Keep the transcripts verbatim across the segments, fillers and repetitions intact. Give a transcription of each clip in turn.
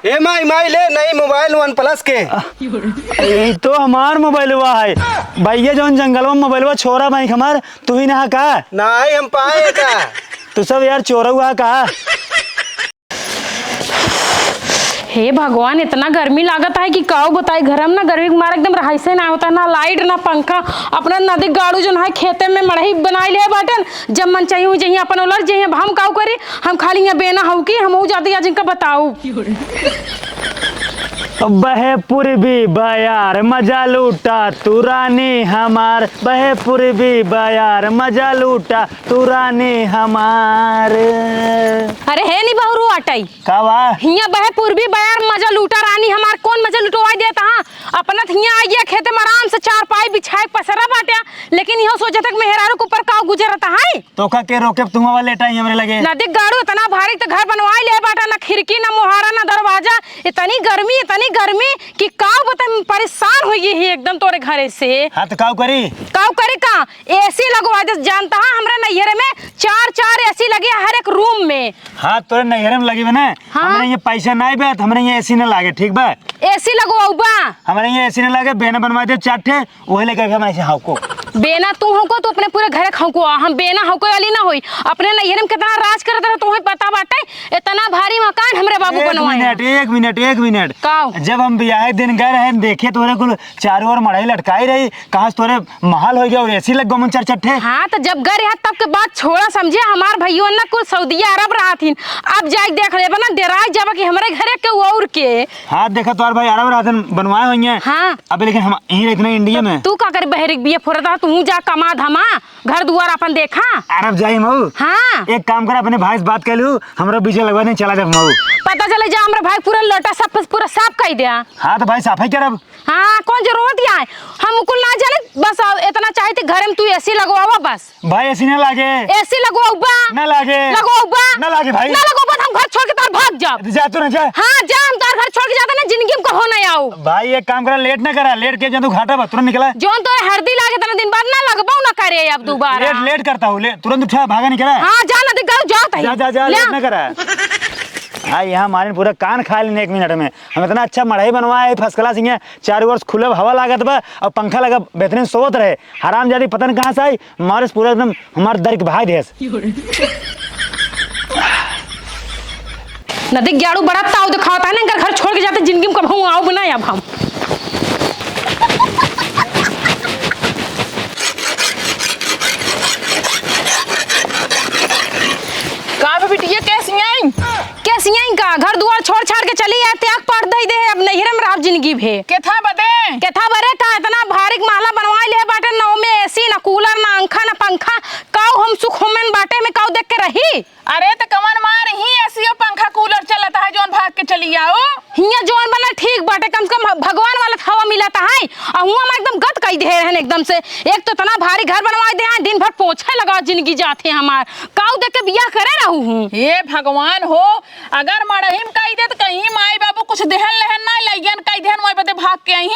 ए माई, माई, ले नई मोबाइल OnePlus के। ई तो हमार मोबाइलवा है। भैया, जौन जंगलवा में मोबाइलवा छोरा भाई हमार, तू ही ना का? नाहीं, हम पाए का। तू सब यार चोरवा का? हे भगवान, इतना गर्मी लागत है कि काऊ बताई। घर में ना गर्मी के मारे एकदम रहाइसे ना होता, ना लाइट, ना पंखा। अपना नदी गाड़ू जौन है खेते में मड़ही बनाई ले बाटेन, जब मन चाहिए हुई जहिया अपन उलट जहिया। अब हम काऊ करी, हम खाली यहाँ बेना हऊ की, हम जाती आज इनका बताऊ। बहे पूर्वी बयार मजा लूटा तू रानी हमार, बहे पूर्वी बयार मजा लूटा तू रानी हमार। अरे हे नी बहुरू अटई। का बा? हियां बहे पूर्वी बयार मजा लूटा रानी हमार, कौन मजा लुटवाई देता हाँ? अपना त हियां आ गया खेते में आराम से चारपाई बिछाए पसरा बाटे, लेकिन इहो सोचत है कि मेहरारू के ऊपर का गुजरता है। तोका के रोके, तू हवा लेटा ही हमरे लगे। नदी गाड़ू इतना भारी त घर बनवाई ले बाटा, ना खिड़की, ना मोहारा, ना दरवाजा। इतनी गर्मी, इतनी गर्मी कि का बता, हम परेशान हो गई ही एकदम तोरे घरे से। हाँ, तो काऊ करी? काऊ करी का? एसी लगवा दे। जानता है, हमरे नैहरे में चार चार एसी लगे हर एक रूम में। हाँ, तोरे नैहरे में लगी बा ना। हाँ। हमरे ये पैसा नहीं बा, तो हमरे ये एसी ना लागे, ठीक बा? एसी लगवाऊ बा। हमरे ये एसी ना लागे, बेना बनवा दे चार ठे। वही लेके हम ऐसे हौको। बेना तू हौको, तू अपने पूरे घर के हौको। हम बेना हौको वाली ना होई। अपने नैहर में कितना राज करत रहे, तुम्हें पता बाटे। इतना भारी मकान हमरे बाबू एक बनवाए हैं। मिनट, एक मिनट, एक मिनट। काऊ? जब हम बियाहे दिन गए रहे, देखे तोरे कुल चारों ओर मड़ई लटकाई रही, कहाँ से तोरे महल हो गया और एसी लग गो मन चार चार ठे। हाँ, तो जब गए रहे तब के बात छोड़ा, समझे, हमार भइयो ना कुल सऊदिया अरब रहथिन। अब जाए देख लेबा ना, डेराए जाबा कि हमरे घरे के और के। हाँ, देखा तोर भाई अरब रहथिन, बनवाए होइए। हाँ। अबे लेकिन हम यहीं रहते ना इंडिया में। तू का करे बहरी के बिया फोरत रहा, तू जा कमा धमा, घर दुआर अपन देखा। अरब जाई मऊ। हाँ। एक काम कर, अपने भाई से बात कर लू, हमरा बीजे लगवा दे, चला जा मऊ। पता चले जा हमरा भाई पूरा लोटा सब पूरा साफ कर दिया। हाँ तो भाई साफ ही करब। हाँ, कौन जरूरत ही आए, हम कुल ना जाने, बस अब इतना चाहे थे घर में तू एसी लगवावा बस। भाई, एसी ना लागे। एसी लगवाऊ बा। ना लागे। लगवाऊ बा। ना लागे भाई। ना लगवाऊ बा, हम घर छोड़ के तार भाग जाब। जा तू ना जा। हाँ, जा, हम तार घर छोड़ के जाते ना, जिंदगी में कहो ना आओ। भाई, एक काम करा, लेट ना करा, लेट के जा तू घाटा बा, तुरंत निकला। जौन तोरे हरदी लागे तना दिन बाद ना लगबाऊ ना करे अब दोबारा। लेट, लेट करता हूँ, ले, तुरंत उठा, भागा निकला। हाँ, जा ना दिखाओ, जाओ तही। जा, जा, जा, ले। लेट ना करा। हाँ, यहाँ मारे पूरा कान खा लेने एक मिनट में। हम इतना अच्छा मड़ई बनवाए है, first class, यहाँ चारों ओर से खुला हवा लागत बा और पंखा लगा, बेहतरीन सोवत रहे। हरामजादी पता न कहाँ से आई, मारे से पूरा एकदम हमार दर के भाई देस। नदी ग्याड़ू बड़ा ताव दिखावता है ना, इनकर घर छोड़ के जाते जिंदगी में कबहूँ आओ भी ना अब हम। का बे बिटिया, कैसी आई? कैसी आई का? घर दुआर छोड़ छाड़ के चली आए, त्याग पाट दे दे, अब नैहरे में रहब जिंदगी भे। केथा बदे? केथा बरे का? इतना भारी महला बनवाई ले बाटे, ना ओमे एसी, ना कूलर, ना अंखा, ना पंखा। काऊ हम सुख में बाटे में काऊ देख के रही? अरे त कवन मार ही एसी और पंखा कूलर चलत है, जौन भाग के चली आओ। हियाँ जौन बना ठीक बाटे, कम से कम भगवान वाला हवा मिलत है, आ हुआँ में एकदम गत कई दे रहन एकदम से। एक तो इतना भारी घर बनवाई दे हैं, दिन भर पोछे लगा जिंदगी जाते हमार। काऊ देख के बियाह करे रहू हूँ। हे भगवान हो, अगर मड़ही में कही दे त कहीं माई बाबू कुछ देहन लेहन ना, लइयन कही देहन, वही बदे भाग के आई,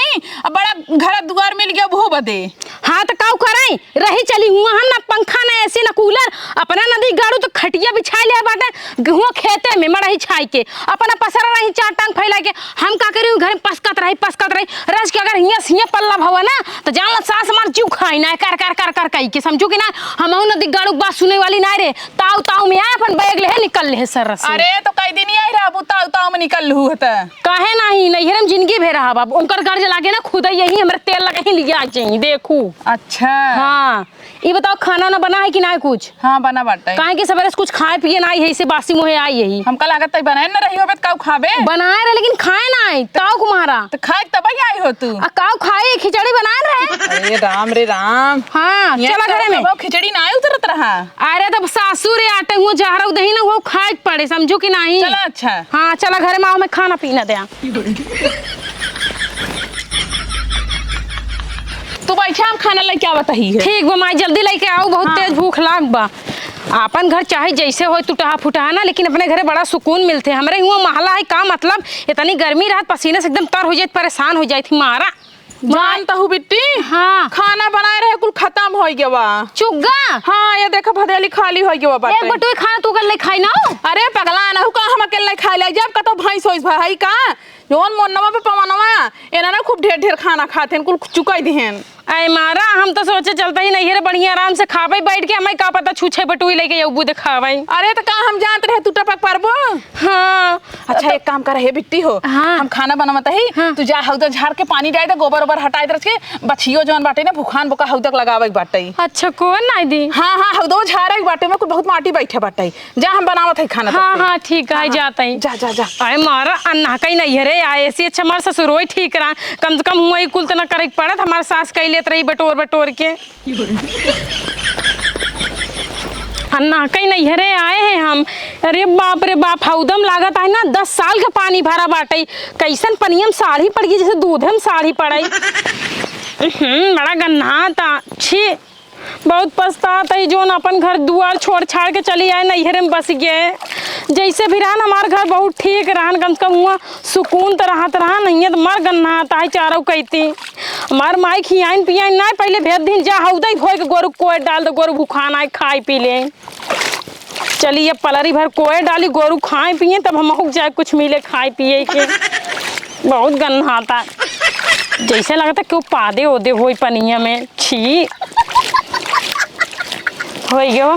अब बड़ा घर दुआर मिल गया, बहू बदे। हाँ, त काऊ करई? रही चली हुआँ हम, ना पंखा, ना एसी, ना कूलर। अपना नदी गाड़ू त खटिया बिछाई ले बाटे, हुआँ खेते में मड़ही छाई के, अपना पसरा रही चार टांग फैला के। हम का करी, घर में पसकत रही, पसकत रही। रज के अगर हियाँ से हियाँ पल्ला भवा ना, त जान ला सास हमार जीव खाई ना, कर, कर, कर, कर कही के, समझू कि ना? हमहू नदी गाड़ू के बात सुने वाली ना रे। ताऊ, ताऊ में आए, अपन बैग लेहे निकल लेहे सर से। अरे, तो कई दिन यही रहबू, ताऊ, ताऊ में निकल लहू हत। काहे नाही, नैहरे में जिंदगी भे रहब। अब उनकर गर्ज लागे ना, खुद यही हमरे तेल लगे ही लिया जाई, देखू। अच्छा। हाँ, ई बताओ, खाना ना बना है कि ना कुछ? हाँ, बना बाटे। काहे कि सवेरे से कुछ खाए पिए ना आई है, इसे बासी मुँहे आई यही। हमका लागत है बनाए न रही होबे, त काऊ खाबे? बनाए रहे, लेकिन खाए ना आई, ताऊ कुमारा। त खाए तब ही आई हो तू। आ काऊ खाए, खिचड़ी बनाए रहे। अरे राम रे राम। हाँ, यहाँ चला तो घरे में। बाबा खिचड़ी ना उतरत रहा। अरे, तब सासू रे आटे हुआ जहरा उदही ना, वो खाए के पड़े, समझू कि नाही? चला, अच्छा। हाँ, चला घरे में आओ, मैं खाना पीना दे। तू बैठा, हम खाना लेके आवत ही है। ठीक बा माई, जल्दी लेके आओ, बहुत हाँ। तेज भूख लाग बा। आपन घर चाहे जैसे होय, टुटहा फुटहा ना, लेकिन अपने घरे बड़ा सुकून मिलते। हमरे हुआ महला है, का मतलब, इतनी गर्मी रहत, पसीने से एकदम तर हो जाए, परेशान हो जाए थी मारा। जानत हू बिट्टी? हाँ। खाना बनाए रहे, कुल खतम होइ गवा। चुग्गा? हाँ, ये देखा, भदेली खाली होइ गवा बाटे। एक बटुई खाना तू अकेले खाई ना हो? अरे पगला, ना हूँ का हम अकेले खाई लाई? जब कतो भैंस होइस भाई का? जौन मोनवा पे पवनवा, एना ना खूब ढेर ढेर खाना खात हैं, कुल चुकाई दिहेन। अरे मारा, हम तो सोचे चलता ही नैहरे बढ़िया आराम से खाबे बैठ के, हमें का पता छूछे बटुई लेके अउबू देखावे। अरे तो का हम जानत रहे तू टपक परबो? हाँ। अच्छा, एक काम कर, हे बिट्टी हो, हाँ। हम खाना बनावत ही, हाँ। तू जा हौदा झाड़ के पानी डाल दे, गोबर ओबर हटाए दे, रच के बछियो जौन बाटे ना, भुखान बोका हौदा के लगावे के बाटे। अच्छा, कौन नाई दी? हाँ, हाँ, हौदा झाड़े के बाटे, में कुल बहुत माटी बैठे बाटे। जा, हम बनावत ही खाना हाँ, तब से। हाँ, ठीक है, हाँ, हाँ। जात ही। जा, जा, जा। अरे मारा, अन्ना कहीं नहीं है रे, आए ऐसी अच्छा हमार ससुरोई ठीक रहा, कम से कम हुआ ही कुल तो ना करे के पड़त, हमार सास कह लेत रही बटोर बटोर के। अन्ना कहीं नैहरे आए हैं हम। अरे बाप रे बाप, हौदम लागत है ना, दस साल के पानी भरा बाटे। कैसन पनियम साढ़ी पड़ गई, जैसे दूधे में साढ़ी पड़े। हम्म, बड़ा गन्हाता। छी, बहुत पछतात है, जोन अपन घर दुआर छोड़ छाड़ के चली आए, नैहरे में बस गए। जैसे भी रहन, हमार घर बहुत ठीक रहन, कम से कम हुआ सुकून त रहत रहा, नहीं है त मर गन्हात आए चारों कहती। हमार माई खियाइन पियाइन ना, पहले भेज दिन जा हौदई धोए के गोरू कोय डाल दे, गोरू भुखान आए खाए पी ले। चली अब पलरी भर कोय डाली, गोरू खाए पिए, तब हम जाए कुछ मिले खाए पिए के। बहुत गन्हाता, जैसे लगता क्यों पादे ओदे होई पनिया में। छी, हो गयो।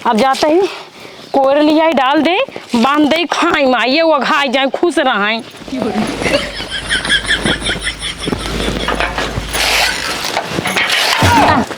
अब जाता ही कोर लिया डाल दे, बांध दे खाई माई, ये वो खाई जाए, खुश रहाई।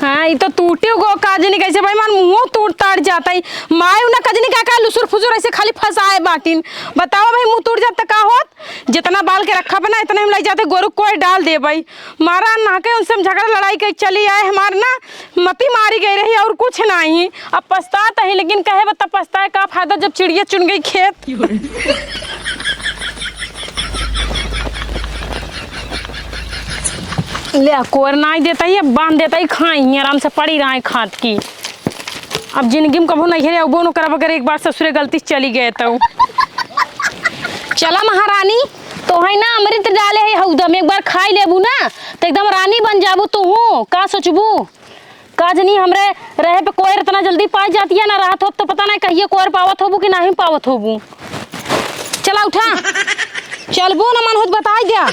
हाँ, ई तो टूटे गो का जनी कैसे भाई, मान मुँह टूट ताड़ जाता है। माई उन्हें कजनी का, का लुसुर फुसुर ऐसे खाली फंसाए बाटिन। बताओ भाई, मुँह टूट जाता का होत? जितना बाल के रखा बना, इतने हम ले जाते, गोरू कोई डाल दे भाई। मारा ना के उनसे हम झगड़ा लड़ाई के चली आए, हमार ना मती मारी गई रही और कुछ नहीं। अब पछतात ही, लेकिन कहे बता पछताए का फायदा जब चिड़िया चुन गई खेत। ले, कोर नाई देता ही, अब बांध देता ही, खाई ही आराम से पड़ी रहे खात की। अब जिंदगी में कभू नैहरे अउबो न करब, अगर एक बार ससुरे गलती से चली गए तो। चला महारानी, तो है ना अमृत डाले है हौदा में, एक बार खाई लेबू ना, तो एकदम रानी बन जाबू तू। का सोचबू? का जनी हमरे रहे पे कोयर इतना जल्दी पाई जाती है ना, रात होत तो पता नहीं कहिए कोयर पावत होबू कि नहीं पावत होबू। चला उठा, चलबू ना मन होत बताई द्या।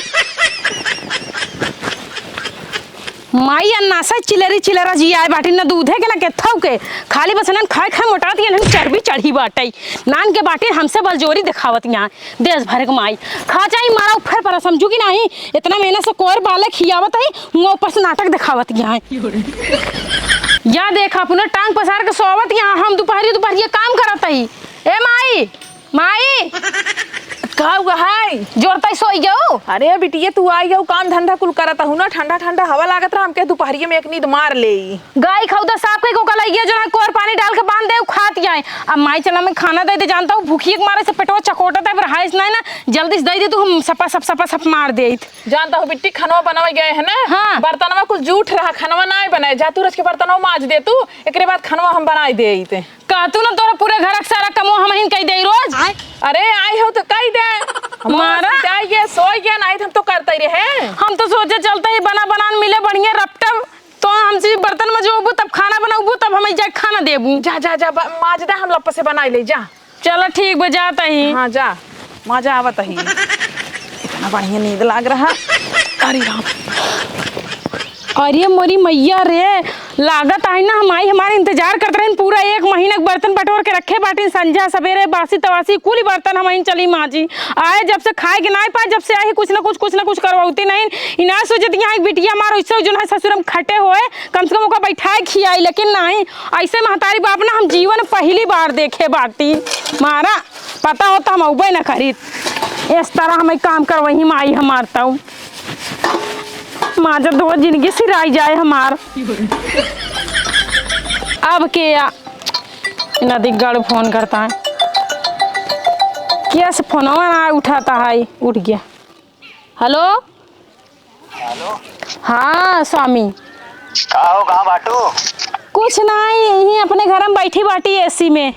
माई अन्नासा चिलरी चिलरा जी आए बाटी, ना दूधे के ना केथऊ के, खाली बस इन्हन खाए खाए मोटात, इन्हन चर्बी चढ़ी बाटई। नान के बाटी हमसे बलजोरी देखावत यहाँ, देश भर के माई। खा जाई मारा उफर पर समझू कि नहीं, इतना मेहनत से कोयर बालक खियावत ही, हुआ ऊपर से नाटक देखावत यहाँ। या देख अपने टांग पसार के सोवत यहाँ, हम दुपहरी दुपहरिया काम करत ही। ए माई, माई। का हुआ है? जोरता ही सोई गयो। अरे बिटिया, तू आई गयो, काम धंधा कुल करत हूँ ना, ठंडा ठंडा हवा लागत रहा, हमके दुपहरिया में एक नींद मार ले। गाय खौदा साफ कई को कलैया जो है कोर पानी डाल के बांध दे, उ खात जाए। अब माई चला मैं खाना दे दे, जानता हूँ भूखिए के मारे से पेटवा चकोटत है, पर हाइस नहीं ना, जल्दी से दे दे तू, हम सपा सप सपा सप मार दे। जानता हूँ बिट्टी, खनवा बनावे गए है ना, हाँ। बर्तनवा कुल जूठ रहा, खनवा नहीं बनाए, जा तू रच के बर्तनवा माज दे तू, एकरे बाद खनवा हम बनाई दे। का तू ना तोरा पूरे घर के सारा कमवा हमहिन कई देई रोज? अरे आई हो तो कई दे। मारा। जाइए सोइए, नहीं हम तो करते रहे। हम तो सोचे चलते ही बना बनान मिले बढ़िया रपटब, तो हमसे बर्तन मजबू तब खाना बनाबू तब हम जाए खाना देबू। जा जा जा ब-, माजदा हम लप से बनाई ले जा। चलो ठीक बा, जात ही। हाँ जा, मजा आवत ही। इतना बढ़िया नींद लाग रहा। अरे राम। अरे मोरी मैया रे, लागत आई ना, हम आई हमारे इंतजार करत रहन, पूरा एक महीना के बर्तन बटोर के रखे बाटिन, संझा सवेरे बासी तवासी कुल बर्तन हम आइन चली माजी। आए जब से खाए के नाई पाए, जब से आई कुछ ना कुछ, कुछ ना कुछ करवाती नहीं। इना सोचत यहाँ एक बिटिया मारो, इससे जो है ससुर हम खटे होए, कम से कम ओका बैठाए खियाई, लेकिन नहीं, ऐसे महतारी बाप ना हम जीवन पहली बार देखे बाटी। मारा पता होता हम अउबे न करीत। इस तरह हमें काम करवही माई हमार तऊ। माँ जब दो जिंदगी सिराई जाए हमार। अब के या नदी गढ़ फोन करता है। क्या से फोनवा ना उठाता है, उठ गया। हेलो। हेलो। हाँ स्वामी। का हो, कहाँ बाटू? कुछ नहीं, यहीं अपने घर में बैठी बाटी एसी में।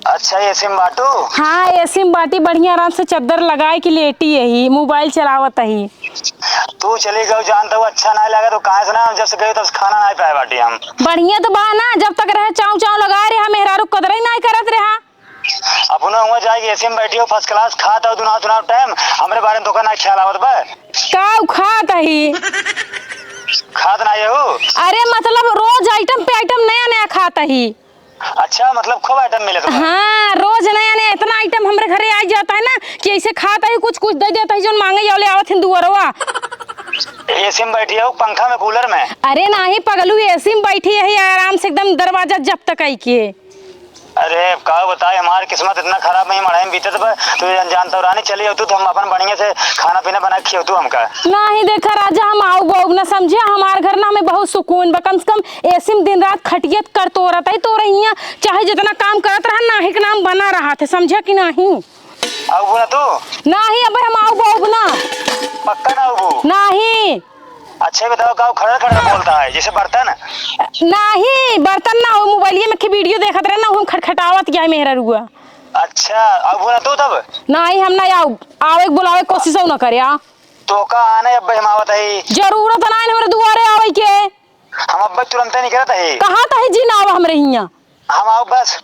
अच्छा, एसी में बाटू? हाँ, एसी में बाटी, बढ़िया आराम से चद्दर लगाए के लेटी यही, मोबाइल चलावत ही। तू चली गऊ, जानत हऊ अच्छा नाहीं लगे तो काहे से ना, हम जब से गए तब से खाना नाहीं पाए बाटी हम। बढ़िया तो बा ना, जब तक रहे चाव चाव लगाए रहा, मेहरारू कदरई नाहीं करत रहा। अपना हुआ जाए के एसी में बैठी हो, फर्स्ट क्लास खात हो, दुना दुना टाइम, हमरे बारे में तोका नाहीं ख्याल आवत बा। का उ खात ही? खात नाहीं हो? अरे मतलब रोज आइटम पे आइटम नया नया खात ही। अच्छा, मतलब खूब आइटम मिलत बा? हाँ, रोज नया नया इतना आइटम हमरे घरे आ जाता है ना कि ऐसे खात ही, कुछ कुछ दे देता है, जोन मांगे वाले आवत हैं दुआरवा। एसी में बैठी हो, पंखा में, कूलर में? अरे नाहीं पगलू, एसी में बैठी यही आराम से एकदम दरवाजा जब तक आई के। अरे, अब का बताई, हमार किस्मत इतना खराब नहीं, मड़ई में बीतत बा। तू जान, जानत हो रानी, चली आवतू तो हम अपन बढ़िया से खाना पीना बना के खियावतू हमका। नाहीं, देखा राजा, हम आउब वाउब ना, समझे, हमार घर ना, हमें बहुत सुकून बा। कम से कम एसी में दिन रात खटियत कर तो रहत है, तो रहिया, चाहे जितना काम करत रहा, नाहीं के नाम बना रहत है, समझे कि नाहीं? आउबू ना तू? नाहीं, अब हम आउब वाउब ना। पक्का ना आउबू? नाहीं। अच्छा, ये बताओ, का खड़र खड़र बोलता है, जैसे बर्तन? नाहीं, बर्तन ना हो, मोबाइलिए में के वीडियो देखत रहे ना, हम खटखटावत गया मेहरा रुआ। अच्छा, अब बोला तू तब? नाहीं, हम ना आउब, आवे के बुलावे के कोशिश ना करे, आ। तो का आने अब हम आवत है। जरूरत ना है हमरे दुआरे आवे के। हम अब तुरंते निकलत है। कहाँ तही जी ना आवा हमरे हियाँ। हम आउब बस।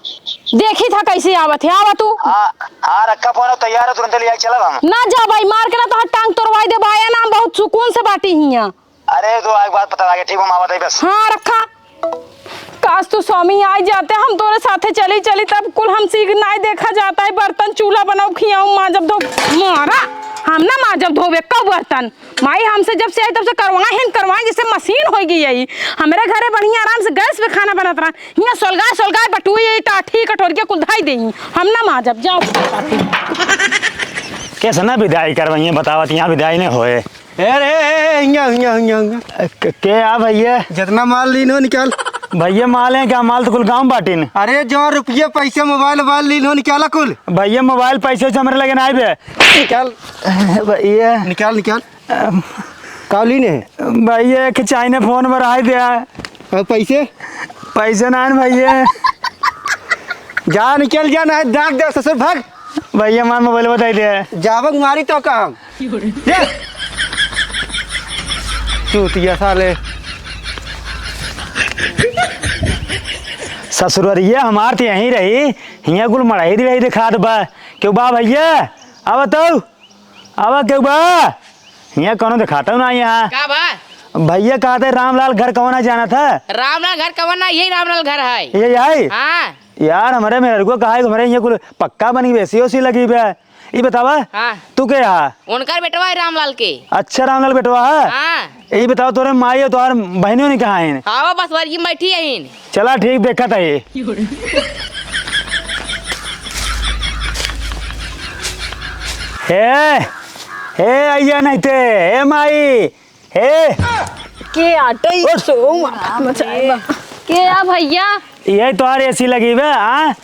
देखी था कैसे आवत है, आवा तू। हाँ, हाँ, रखा फोन, तैयार हो, तुरंते ले आके चलब हम। ना जा भाई, मार के ना तोहार टांग तोड़वाई दे भाई, ना हम बहुत सुकून से बाटी हियाँ। अरे, तो एक बात पता लागे, ठीक, हम आवत है बस। हाँ, रखा। काश तू स्वामी आई जाते, हम तोरे साथे चली, चली, तब कुल हम सीख नाहीं देखा जाता है, बर्तन चूल्हा बनाओ, खियाओ, माजब धो, मारा, हम ना माजब धोबे, कब बर्तन? माई हमसे जब से आई तब से करवाए हैं, करवाए जैसे मशीन होइ गई है। हमरे घरे बढ़िया आराम से गैस पे खाना बनत रहा, हियाँ सोलगाए, सोलगाए बटुई, टाठी, कटोरिया कुल धाई देई, हम ना माजब, जाओ। कैसे ना विदाई करवाइए, बतावत यहाँ विदाई नहीं होए। ए रे, ए, ए, हियाँ, हियाँ, हियाँ, हियाँ। के, के आ भैया? जितना माल लीन हो, निकाल। भैया, माल है क्या? माल तो कुल गाँव बाटिन। अरे, जो रुपये, पैसे, मोबाइल, मोबाइल लीन हो, निकाला कुल। भैया, मोबाइल, पैसे से हमरे लगे ना आइबे। निकाल। भैया। निकाल, निकाल। अम, का लीन है? भैया, एक चाइना फोन में रहा दिया। और पैसे? पैसे ना है भैया। जा, निकल जा, ना है, दाग दे ससुर, भाग। भैया, हमार मोबाइल बताई दे। जावक मारी तो काम। ये। चूतिया साले। ससुररिया हमार तो यहीं रही, हियाँ कुल मड़ई रही दिखात बा। क्यों बा भैया? अब बताओ, अब क्यों बा? हियाँ कौनो दिखाता ना यहाँ। का बा? भैया कहते रामलाल घर कौन है जाना था? रामलाल घर कौन है? यही रामलाल घर है। यही है? हाँ। यार, हमरे मेहररुआ कहा है, हमरे हियाँ कुल पक्का बनी, एसी ओसी लगी बे। ई बतावा, हाँ। तू के हा? उनकर बेटवा है रामलाल के। अच्छा, रामलाल बेटवा है? हाँ। ई बतावा, तोरे माई और तोहार बहनियों ने कहा है? हाँ, वो बस वर्गी में बैठी है। चला ठीक, देखत है। हे, हे, अइया नहीं ते, हे माई, हे। के आटे उठ। सो मचाए बा। के आ भैया? यही तोहार एसी लगी बे, हाँ?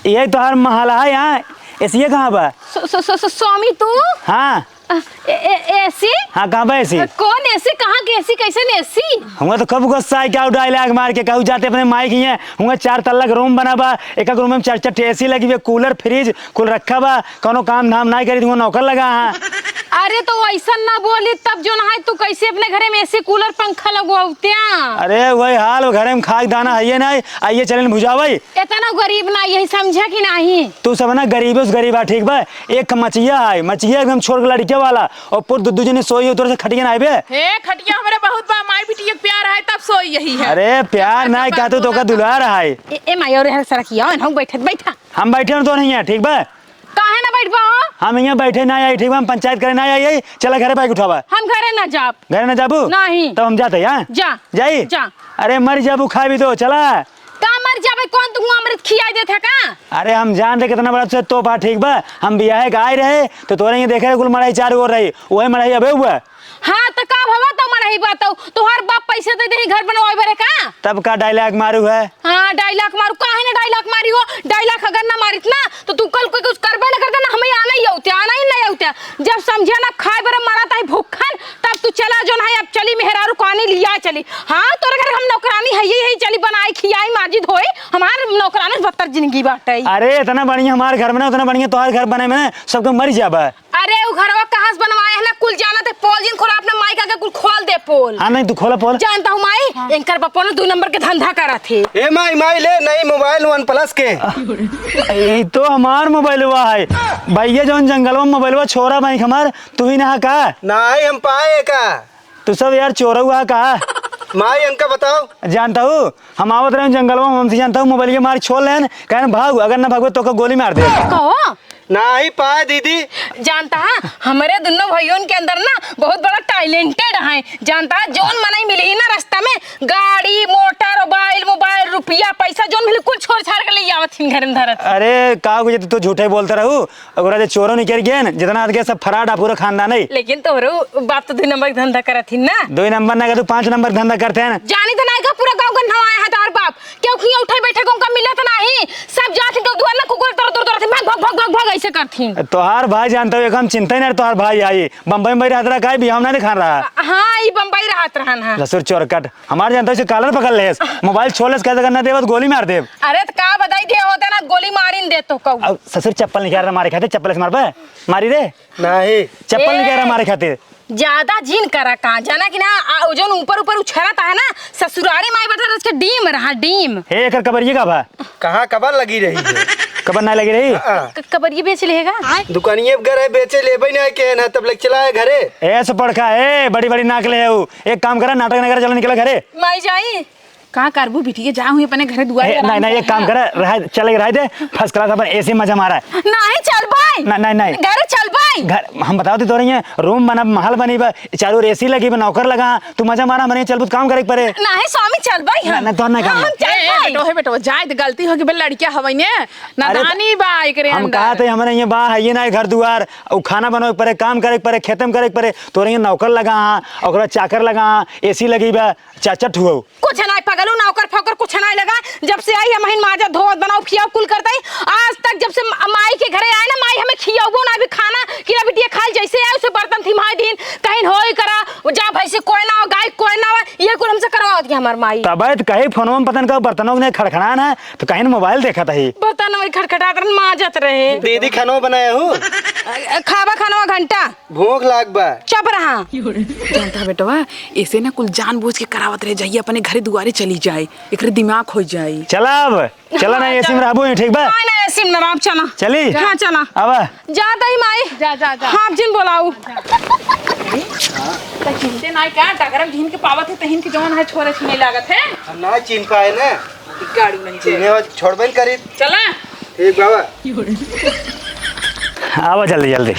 यही तोहार महल है, हाँ? एसी कहाँ बा? स-, स-, स-, स-, स्वामी तू? हाँ। अ, ए-, ए-, एसी? हाँ, कहाँ बा एसी? अ, कौन एसी? कहाँ के एसी? कैसन एसी? हुआ तो कब गुस्सा है, क्या डायलॉग मार के कहू जाते अपने माई के यहाँ, हुआ चार तल्ला के रूम बना बा, एक एक रूम में चार चार ठे एसी लगी बे, कूलर, फ्रिज, कुल रखा बा, कौनो काम धाम नाहीं करी, तुमको नौकर लगा है। अरे तो वैसन ना बोली, तब जो ना है तू कैसे अपने घरे में एसी, कूलर, पंखा लगवाऊ त्या? अरे वही हाल, वो घरे में खाक दाना है ये नाहीं, आइए चलें भुजावई। इतना गरीब ना यही समझा कि नाहीं? तू सब ना गरीबे से गरीब आ, ठीक बा? एक मचिया है, मचिया एकदम छोट लड़के वाला, और पूर दू, दू जने सोई हो तोरे से खटिया ना आइबे। हे, खटिया हमरे बहुत बा, माई बिटिया के प्यार है, तब सोई यही है। अरे प्यार ना, का तू तो का दुलार है। ए, ए माई, और हर सरकिया, हम बैठत बैठा। हम बैठे हैं तो नहीं है, ठीक बा? काहे ना बैठबा हो? हम यहाँ बैठे ना आई, ठीक बा, हम पंचायत करे ना आई, आई, चला घरे बैग उठावा। हम घरे ना जाब। घरे ना जाबू? नहीं। तब हम जाते हैं, हाँ? जा। जाई? जा। अरे मर जाबू, खाए भी दो, चला। का मर जाबे, कौन तुमको अमृत खियाई देत है का? अरे हम जान दे कितना बड़ा तुझे तोहफा, ठीक बा? हम बियाहे के आए रहे, तो तोरे ये देखे कुल मड़ई चारों ओर रही, वही मड़ई अबे हुआ। हाँ, तो का भवा तो मड़ई बा तो, तोहर बाप पैसे दे दे घर बनवाए बरे का? तब का डायलॉग मारू है? हाँ, डायलॉग मारू, काहे ना डायलॉग मारी हो? डायलॉग अगर ना मारित ना, तो तू कल कोई कुछ करबे ना करता ना, हमें आना ही होते, आना ही नहीं होते। जब समझे ना खाए बरे मरा ताई भूखन, तब तू चला जो ना, अब चली मेहरारू कानी लिया चली। हाँ, तोरे घर हम नौकरानी है, यही चली बनाई, खियाई, माजी, धोई, हमार नौकरानी से बदतर जिंदगी बाटे। अरे, इतना बढ़िया हमार घर में ना, उतना बढ़िया तोहार घर बने में ना, सबके मर जाबा। अरे, उ घरवा कहाँ से बनवाए है ना, कुल जानत है, पोल जिन खोला, अपने माई का के कुल खोल दे पोल। हाँ, नहीं, तू खोला पोल। जानता हूँ माई, हाँ। इनकर बप्पो ने दो नंबर के धंधा करत है। ए माई, माई ले, नई मोबाइल OnePlus के। ए, ई तो हमार मोबाइलवा है। भैया, जौन जंगलवा में मोबाइलवा छोरा भाई हमार, तू ही ना का? नाही, हम पाए का। तू सब यार चोरऊ हा का? माई, हमका बताओ। जानता हूँ, हम आवत रहे जंगलवा में, हमसे जानता हूँ, मोबाइल के मार छोड़ लेन, कहन भाग, अगर ना भागबे तो का गोली मार दे। कहो? नाही पाए दीदी। जानता है, हमरे दुनो भइयों के अंदर ना बहुत बड़ा talented है। जानता है, जौन मनई मिली ना रास्ता में, गाड़ी, मोटर, मोबाइल, मोबाइल, रुपया, पैसा, जौन मिली कुल छोड़ छाड़ के ले आवत हिन घर में धरत। अरे, का हो गया, तू तो झूठे बोलत रहू। अगर जे चोरो निकल गए न, जितना आदमी सब फराड आ पूरा खानदान है। लेकिन तोहरो बाप तो दो नंबर के धंधा करत ही ना। दो नंबर ना कर, तू पाँच नंबर के धंधा करते हैं ना। जानी तो ना का पूरा गाँव गन्ना आया है तोहर बाप। क्यों खिया उठे बैठे को उनका मिलत नाही। सब जात ही तो दुआर ना कुकुर तर तर तर भाग भाग भाग भाग भाग ऐसे करत ही। तोहार भाई जानता हूँ, एक हम चिंता ही ना, तोहार भाई आई बम्बई में रहत रहा, काहे बिहाव ना दिखा रहा। हाँ, ई बम्बई रहत रहन है। ससुर चोरकट। हमार जानता है, उसे कॉलर पकड़ लेस, मोबाइल छोड़ लेस, कहते, "अगर ना देबा तो गोली मार देब।" अरे, तो का बताई दे होते ना, गोली मारिन दे तो कहू। अब ससुर चप्पल निकाल रहा मारे खातिर, चप्पल से मारबे? मारी रे। नाही। चप्पल ए। निकाल रहा मारे खातिर। ज्यादा जिन करा का, जाना कि ना, आ, उ जौन ऊपर ऊपर उछरत है ना, ससुरारी माई बैठा रह के डीम रहा, डीम। हे, एकर कबरिए का भा? कहाँ कबर लगी रही है? कबर ना लगी रही? हाँ। क-, कबरिए बेच लेगा? दुकानिए पर गए बेचे लेबे ना के ना, तब लग चला है घरे। ए, सुपड़का, ए, बड़ी बड़ी नाक ले है उ। एक काम करा, नाटक ना करा, चला निकला घरे। माई जाई। का करबू बिटिया, जा हुई अपने घरे दुआरे ए, आराम नहीं, नहीं, से। एक काम करा, रहा, चले रहा दे, first class अपन AC मजा मारा। नहीं चल भाई। नहीं, नहीं, नहीं। घरे चल भाई। घर, हम बताओ तो रही हैं, room बना, महल बनी बा, चारों ओर AC लगी बा, नौकर लगा, तू मजा मारा, हमरे चल, बहुत काम करे के परे। नहीं स्वामी, चल भाई हम। नहीं, नहीं, तो नहीं काम हम बा। चल ए, भाई। बेटो, हे बेटो, जाए तो गलती हो गई बे, लड़किया हवई ने, अरे, नादानी बा एकरे हम अंदर। कहा थे, हमरे ये बा, है ये ना घर दुआर, उ खाना बनावे के परे, काम करे के परे, खेते में करे के परे, तोरे ये नौकर लगा हाँ, ओकरा चाकर लगा हाँ, AC लगी बा, चाचा ठुआऊ। कुछ नाई पगलू, नौकर फोकर कुछ नाई लगा। जब से आई हम हिन माजा धोत बनाओ खियाओ कुल करते ही। आज तक जब से म-, माई के घरे आए ना, माई हमें खियाओ ना अभी खाना कि ना बिटिया खाल जैसे आए उसे बर्तन थी माई दीन कहीं होई करा, जा भैंसी कोई ना हो, गाय कोई ना हो, ये कुल हमसे करवा दिया हमार माई। तब तो कही फोनवा में पता नहीं का बर्तनों ने खड़खड़ान है तो कहीं मोबाइल देखत ही। बर्तन वही खड़खड़ात रहन, माजत रहे। दीदी खानो बनाया हूँ। अ, खाबा खानवा घंटा। भूख लाग बा। चुप रहा। जानता बेटवा, ऐसे ना कुल जानबूझ के करावत रहे, जाइए अपने घरे दुआरे चली जाए, एकरे दिमाग हो जाए। चला अब, चला ना, हाँ, AC में चला। रहबो ही, ठीक बा? हाँ, ना, AC में ना रहब, चला। चली? हाँ, चला। अब जात ही माई। जा, जा, जा। हाँ, जिन बोलाऊ। त चिंते नाई का, डगरम झिन के पावत है, तहिन के जवन है छोरे छिने लागत है। हम ना चिन पाए ना। गाड़ू नहीं चिन्हे चले। वाला छोड़बे न करी। चला। ठीक बाबा। आवा जल्दी, जल्दी।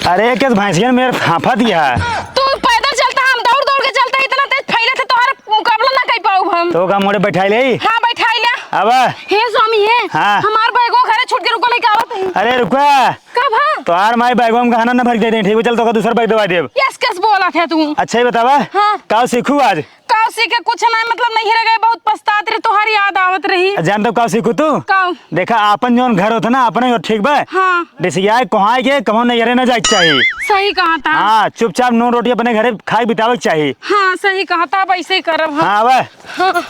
अरे, किस भैंसियन मेरे हाफा दिया है? तू पैदल चलता, हम दौड़ दौड़ के चलता, इतना तेज फैले थे, तोहरा मुकाबला ना कर पाऊब हम। तो का मोड़े बैठाई ले? हाँ, बैठाई ले। अब? हे स्वामी, हे, हाँ। हमार बैगो घरे छूट के रुको, लेके आवत ही। अरे, रुका। का भा? तोहार माई बैगवा में गहना न भर के दे दे, ठीक बा, चल, तोका दूसर बैग दवा देब। यस, कस बोलत है तू? अच्छा, ही बतावा। हाँ। का सीखू आज? का सीखे कुछ ना, मतलब, नहीं रह गए, बहुत पछतात रहे, तोहार याद आवत रही। जान तो का सीखू तू? का? देखा, आपन जौन घर होता ना, अपने ही हो, ठीक बा? हाँ। डिसियाए कोहाए के कहूँ नैहरे न जाए के चाही। सही कहा था। हाँ, चुपचाप नून रोटी अपने घरे खाए बितावे के चाही। हाँ, सही कहा था, अब ऐसे ही करब हम। हाँ, अब। हाँ।